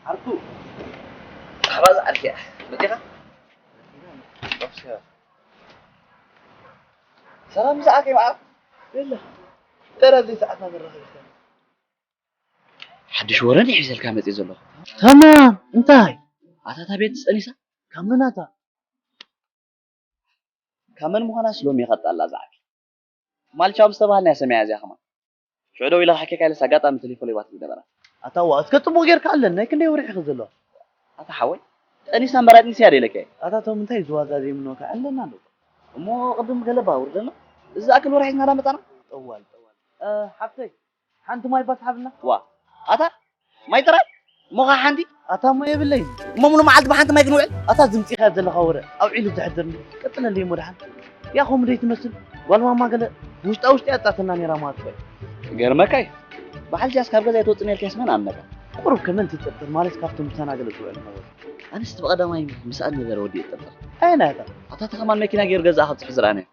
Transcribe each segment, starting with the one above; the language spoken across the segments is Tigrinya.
ዓርኩ፣ ሓባዝ ዓርኪ እያ። መጺኻ? ሰላም፣ ሰዓት ይበዓል። የለ። ተረዚ ሰዓትና ንራኸብ። ሓድሽ ወረ እንዲሕ ሒዘልካ መጽእ ዘለኹ። ተማም፣ እንታይ? ኣታ እታ ቤት ጸኒሳ? ካብ መን ኣታ? ካብ መን ምዃናስ ሎሚ ይቐጣላ ዝዓቢ። ማልቻው ምስ ተባሃልና እያ ሰሚዓ እዚኣ ከማን። ሽዑ ደው ኢለ ክሓኬካ ኢለስ ኣጋጣሚ ቴሌፎን ለይባትሪ ገበራ። ኣታ ዋ፣ እስከ ጽቡቕ ጌርካ ኣለን። ናይ ክንደይ ወርሒ ኢኺ ዘለዋ? ኣታ ሓወይ፣ ጠኒሳ እምበር ኣጥኒሳ እያ ደይለካ እየ። ኣታ ቶም እንታይ ዝዋዛዘ ይምኖካ ኣለና ኣሎ። እሞ ቅድም ገለ ባውርደና። እዚ ዝኣክል ወርሒ ሒዝና ዳ መጻና? ጠዋል፣ ጠዋል። እ፣ ሓፍተይ፣ ሓንቲ ማይ ባስ ሓብና። ዋ፣ ኣታ ማይ ጥራይ? እሞ ኸዓ ሓንቲ? ኣታ እሞ የብለይን። እሞ ሙሉ መዓልቲ ብሓንቲ ማይ ክንውዕል? ኣታ ዝምጺኻ ዘለኻ ወረ ኣውዒሉ ዘሕድርኒ። ቀጥለለይ እሞ ደሓን። ያ ኸምኡ ደይ ትመስል? ጓል ማማ ገለ ውሽጣ ውሽጢ ኣጣተና ነይራ ማለት እኮ እዩ። ክገርመካ እዩ። በዓል ጃስ ካብ ገዛ ኣይትወጽእን ኢልካስ መን ኣምነካ? ቁሩብ ከመን ትጥርጥር ማለት ካብቶም ምሳና ገለ ዝውዕል ነበሩ። ኣነስ እቲ ብቐዳማይ ምስኣን ነበረ ወዲ እጥርጥር። ኣየናይ ኣታ? ኣታ ተኸማን መኪና ገይሩ ገዛኣ ከብጽሑ ዝረኣናዮ።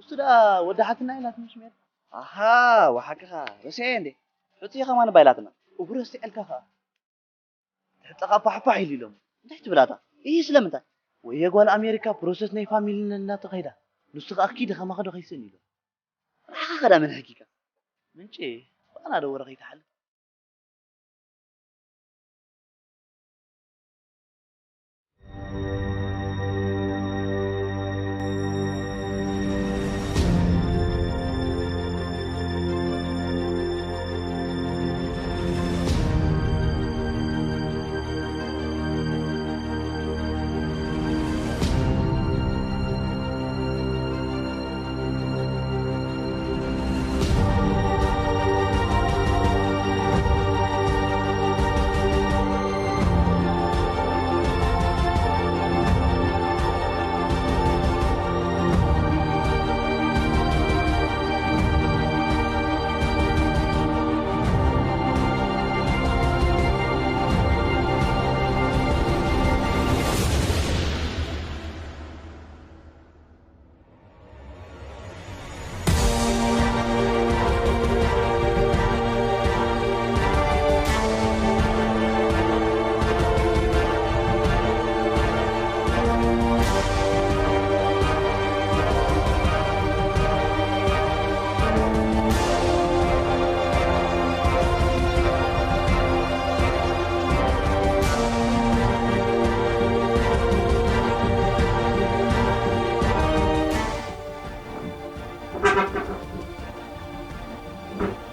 እሱ ደኣ ወዲ ሓትና ኢላትኒ ሽሜር። ኣሃ፣ ወሓቅኻ፣ ረሲዐ እንዴ? ሕጹይ ከማን እባ ኢላትና። እቡ ረሲዐልካ ኸኣ። ትሕጠቓ ፋሕፋሕ ኢሉ ኢሎም። እንታይ ትብል ኣታ? ኢሂ፣ ስለምንታይ? ወየ ጓል ኣሜሪካ ፕሮሰስ ናይ ፋሚሊ እናተኸይዳ። ንሱ ኸኣ ኪዲ ከማኺ ዶ ከይስእን ኢሉ። ንዓኻ ኸዳ መን ሕጊካ? ምንጪ፣ ባና ዶ ወረ ከይትሓልፍ?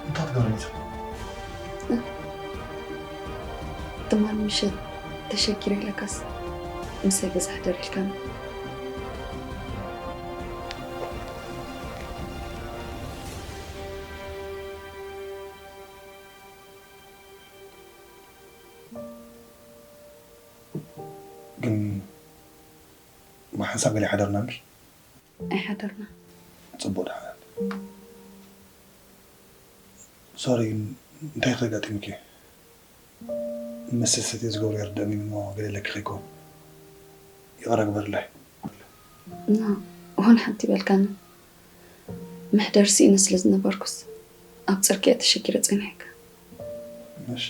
እንታይ ትገብሪ መፂኹም? ትማል ምሸት ተሸጊረ ኢለካስ ምሳይ ገዛ ሕደር ኢልካኒ። ግን ብሓንሳብ ገለ ሓደርና እምበር። ኣይሓደርና። ጽቡቕ ደሓን። ሶሪ፣ ግን እንታይ ከጋጢምኪ? መሰሰትዮ ዝገብሮ ይርደእኒ፣ ግን ገለ ኢለኪ ከይኮን። ይቕረ ግበርለይ። እና፣ ሆን ሓንቲ በልካኒ። መሕደር ስኢነ ስለ ዝነበርኩስ፣ ኣብ ጽርግያ ተሸጊረ ጸኒሐካ። እሺ።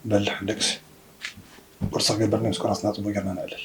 በል፣ ደቅሲ። ቁርሲ ክገብር ምስ ቆራስና ጽቡቕ ጌርና ነዕልል።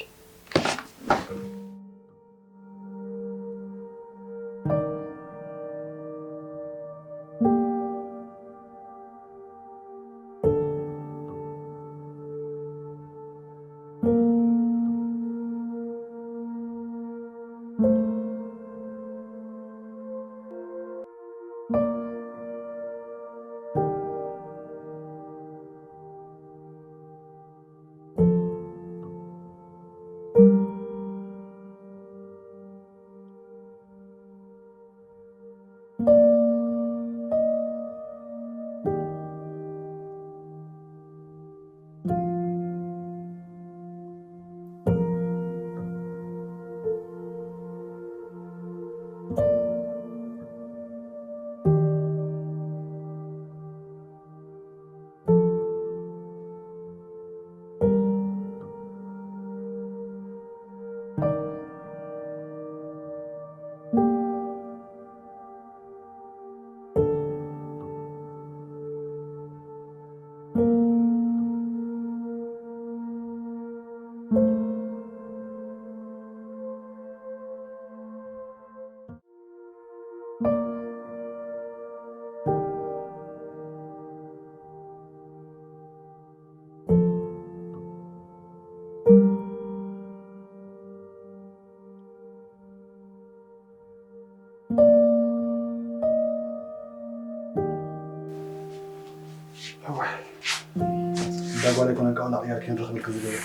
እዛ ጓል ኣይኮነን ከኣ ዋላ ቅያር ክንረኽበልክን ዝገብር።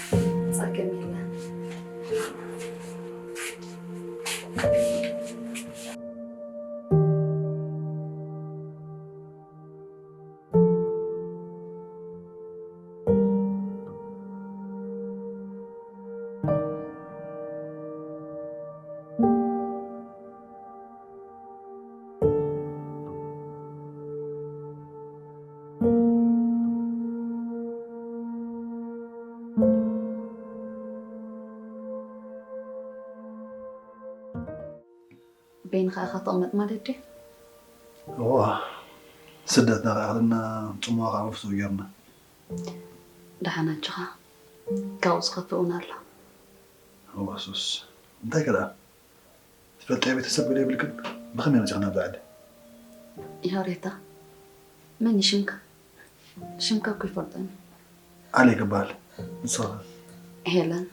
ጸገም የለን። በይንኻ ኢኻ ትቕመጥ ማለት ድዩ? እዋ፣ ስደትና ከኣ ኣኽለና፣ ጽምዋ ከኣ መፍስው ጌርና። ደሓን ኣጆኻ፣ ካብኡ ዝኸፍእ እውን ኣሎ። እዋ፣ ሱስ፣ እንታይ ከ ደኣ? ትፈልጥዮ ቤተሰብ ገለ የብልክን? ብኸመይ መጺኽን ናብዛ ዓዲ? ያሬታ፣ መን እዩ ሽምካ? ሽምካ እኮ ይፈልጦን እዩ። ኣሌክ እበሃል። ንስኻ? ሄለን።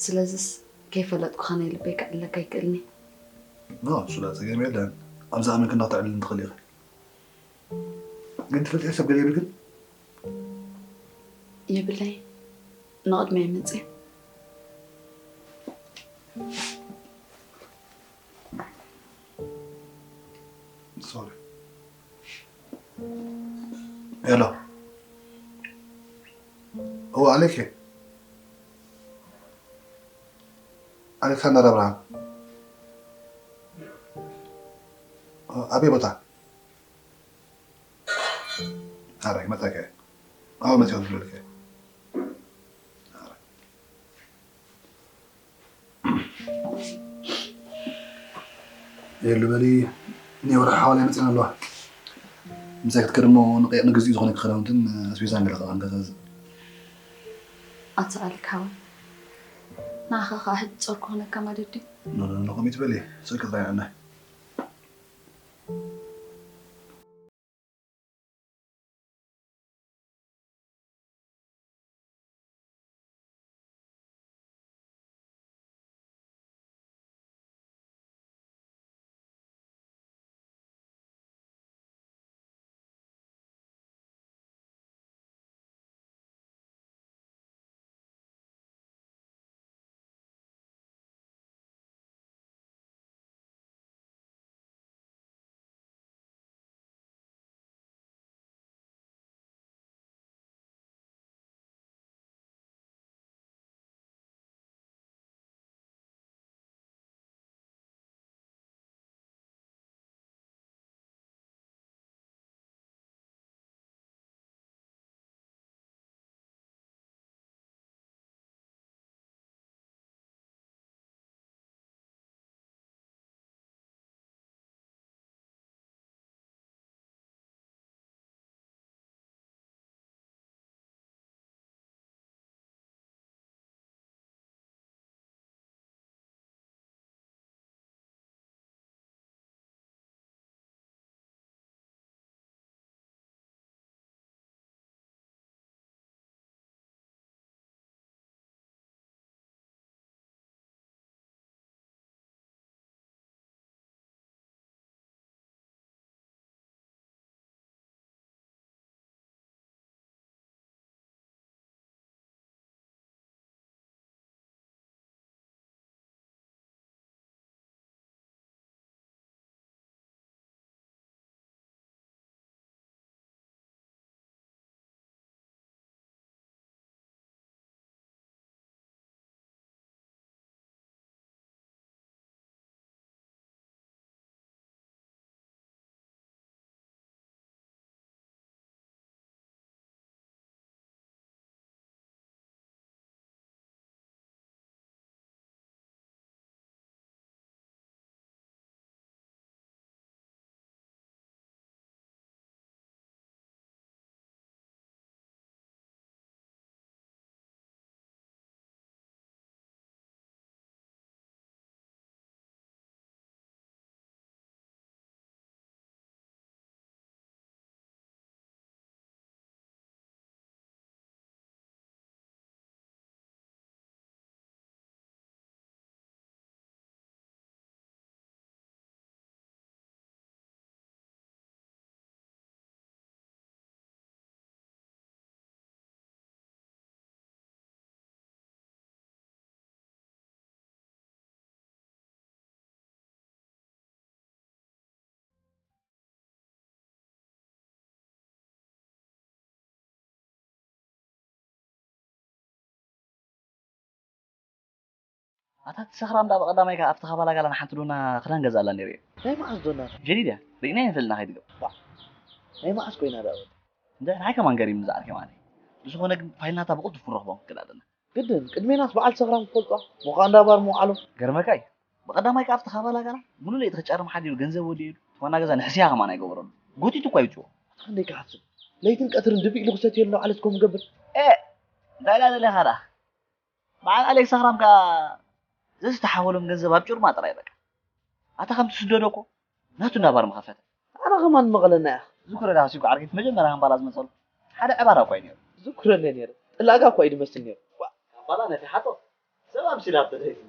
ስለዚስ ከይፈለጥኩኻ ናይ ልበይ ከዕልለካ ኣይክእልን እየ። ኖ፣ እሱ ላ ጸገም የለን። ኣብዛ ኣመን ክንዳ ክትዕልልን ትኽእሊ ኢኺ። ግን ትፈልጥዮ ሰብ ገለ የብልክን? የብለይ። ንቕድሚያ ይመጽእ። ሶሪ። ሄሎ። እዎ፣ ኣሌክ እየ። ኣሌክሳንደር ኣብርሃም። ኣበይ ቦታ? ኣረ፣ ይመጸካ እየ። ኣዎ፣ መጺኦ ዝብለልካ እየ። ኣረ። የሉ በሊ፣ ናይ ወርሒ ሓዋላ ይመጽእና ኣለዋ። ምሳይ ክትከድ እሞ ንቀ-፣ ንግዚኡ ዝኾነ ክዳውንትን ኣስቤዛን ገለ ከኣ ክንገዛዝእ። ኣቶ ኣሌክ ሓወይ፣ ንዓኻ ከኣ ሕጂ ጾር ክኾነካ ማለት ድዩ? ኖ፣ ኖ፣ ኖ፣ ከምኡ ትበሊ። ስልኪ ጥራይ ንዕናይ። ኣታ እቲ ሰኽራም ደኣ ብቐዳማይ ከኣ ኣብቲ ካባላ ጋላ ንሓንቲ ዶና ክዳን ገዛላ ነይሩ እዩ። ናይ መዓስ ዶና? ጀዲድ እያ። ርኢና ኣይንፈልጥና ከይትገብር። ባ፣ ናይ መዓስ ኮይና ደኣ ወዲ? እንደ ንዓይ ከማን ገሪም ዝኣር ከማን። ብዝኾነ ግን ፋይል ናታ ብቕልጡፍ ክንረኽቦ ክንክእል ኣለና። ግድን፣ ቅድሜናስ በዓል ሰኽራም ክፈልጦ፣ ሞኻ እንዳ ባር ምውዓሉ። ገርመካ እዩ። ብቐዳማይ ከኣ ኣብቲ ካባላ ጋላ፣ ሙሉ ለይቲ ክጨርም ሓዲሩ ገንዘብ ወዲኡ፣ ዋና ገዛ ንሕስያ ከማን ኣይገበረሉ። ጎቲቱ እኳ ይውጭዎ። ኣታ ክንደይ ክሓስብ። ለይትን ቀትርን ድፊ ኢሉ ክሰትየሉ ዓለት ከም ገብር። ኤ፣ እንታይ ኢላ ዘለኻ ደኣ? በዓል ኣሌክስ ኣኽራም ከኣ ዘዝተሓወሎም ገንዘብ ኣብ ጭርማ ጥራይ በቃ። ኣታ ከም ትስደዶ እኮ ናቱ ናባር ምኸፈተ። ኣነ ከማን መቐለና እያ። ዝክሮ ደኣ ሃሲኩ ዓርኪት መጀመርያ ከም ባላ ዝመጸሉ ሓደ ዕባራ እኳ እዩ ነይሩ። ዝክረለ ነይሩ። ጥላጋ እኳ እዩ ዝመስል ነይሩ። ዋ፣ ካምባላ ነፊሓቶ። ሰብ ኣምሲላ ተደይፉ።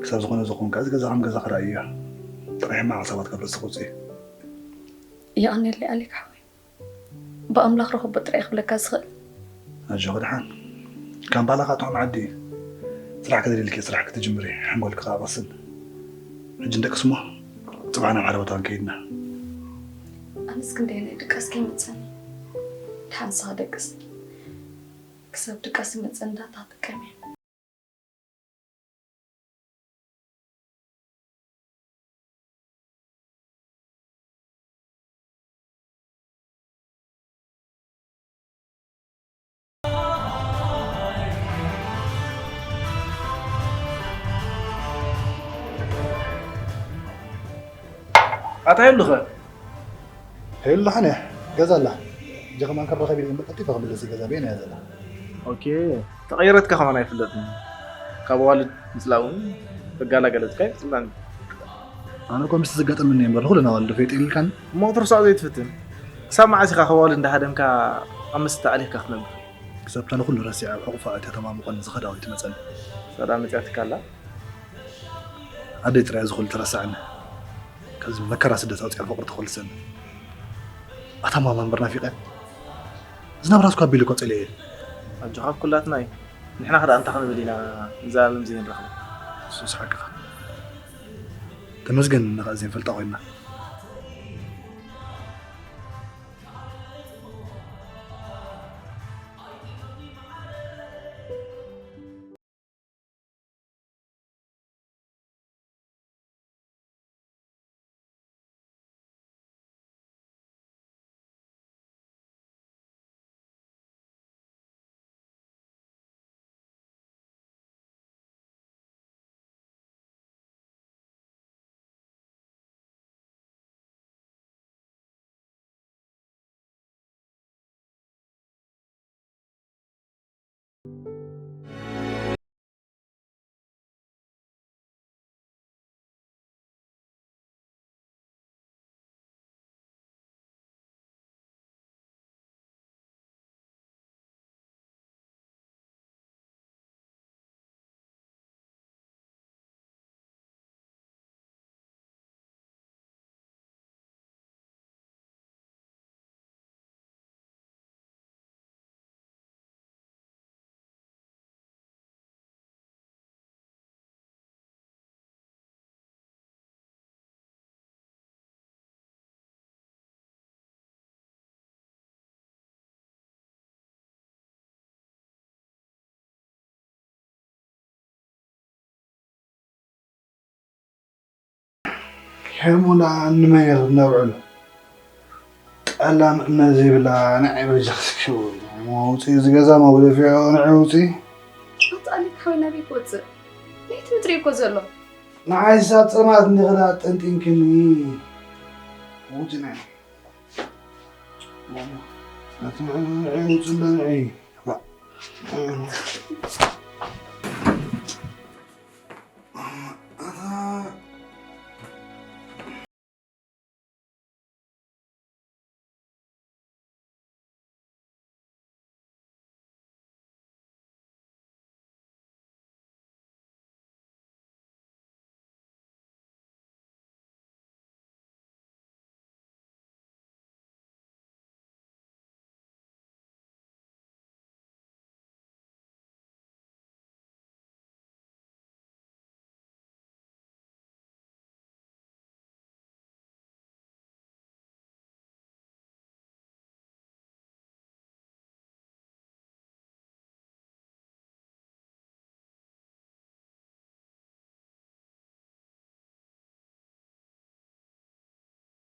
ክሳብ ዝኾነ ዝኾንካ እዚ ገዛ ከም ገዛ ክረኣዩ እያ። ጥራሕ ሕማቕ ሓሳባት ካብ ርእሲ ክውፅእ። የቐንየለይ ኣሌክ ሓወይ። ብኣምላኽ ረኸቦ ጥራይ ክብለካ ዝኽእል። ኣጆኺ ደሓን። ካምፓላ ከኣ ጥዑም ዓዲ እዩ። ስራሕ ክደልየልኪ ስራሕ ክትጅምሪ፣ ሓንጎልኪ ከኣ ቅስን። ሕጂ ንደቅስ እሞ፣ ጽባሕ ናብ ዓረቦታን ከይድና። ኣነስ ክንደየናይ ድቃስ ከይመጸኒ። ደሓን ንስኻ ደቅስ። ክሳብ ድቃስ ይመጸኒ ዳታ ጥቀም እየ። ኣታ የብልኸ? ሄሉ ሓነ ገዛ ኣላ። እጀ ከማን ካብ ረኸቢ ኢለ እምበር ቀልጢፈ ክምለስ ገዛ በይና እያ ዘላ። ኦኬ። ተቐይረትካ ከማን ኣይፍለጥን። ካብ ኣዋልድ ምስላ እውን ተጋላገለትካ ይፍፅላኒ። ኣነ እኮ ምስቲ ዘጋጠመኒ እምበር ንኹለን ኣዋልድ ፈይጥ ኢልካን። እሞ ክትርሳዕ ዘይትፍትን። ክሳብ መዓስ ኢኻ ካብ ኣዋልድ እንዳሃደምካ ኣብ መስተ ኣሊኽካ ክትነብር? ክሳብታ ንኹሉ ረሲዐ ኣብ ሕቑፋ ኣትያ ተማሙቐኒ ዝኸዳ ወይ ትመፀኒ። ሰላም መፅያትካ ኣላ። ኣደይ ጥራይ እዚ ኩሉ ትረስዓኒ። ካብዚ መከራ ስደት ኣውፅኣ ፍቕሪ ተኾልሰኒ። ኣታ ማማ እምበር ናፊቐ። እዚ ናብራስ እኳ ኣቢሉ እኳ ፀሊኤ። ኣጆኻ ኣብ ኩላትና እዩ። ንሕና ከ ደኣ እንታይ ክንብል ኢና ንዘላለም ዘይንረኽቦ? ንሱስ ሓቅኻ። ተመስገን ኢና ከኣ ዘይንፈልጣ ኮይንና። ሄርሞና ንመን ነብዕሎ ጠላም እምነት ዘይብላ ንዓይ በጃ ክስኪ ውፅኢ እዚ ገዛ መጉደፊ ንዓይ ውፅኢ። ኣታ ኣሌክ ሓወይ ናበይ ክወፅእ? ናይቲ ምድሪ እኮ ዘሎ። ንዓይ ሳብ ፀማት እንዲኽዳ ጠንጢንክኒ ውፅና። ናቲ ንዓይ ውፅእ እንዳ ንዓይ።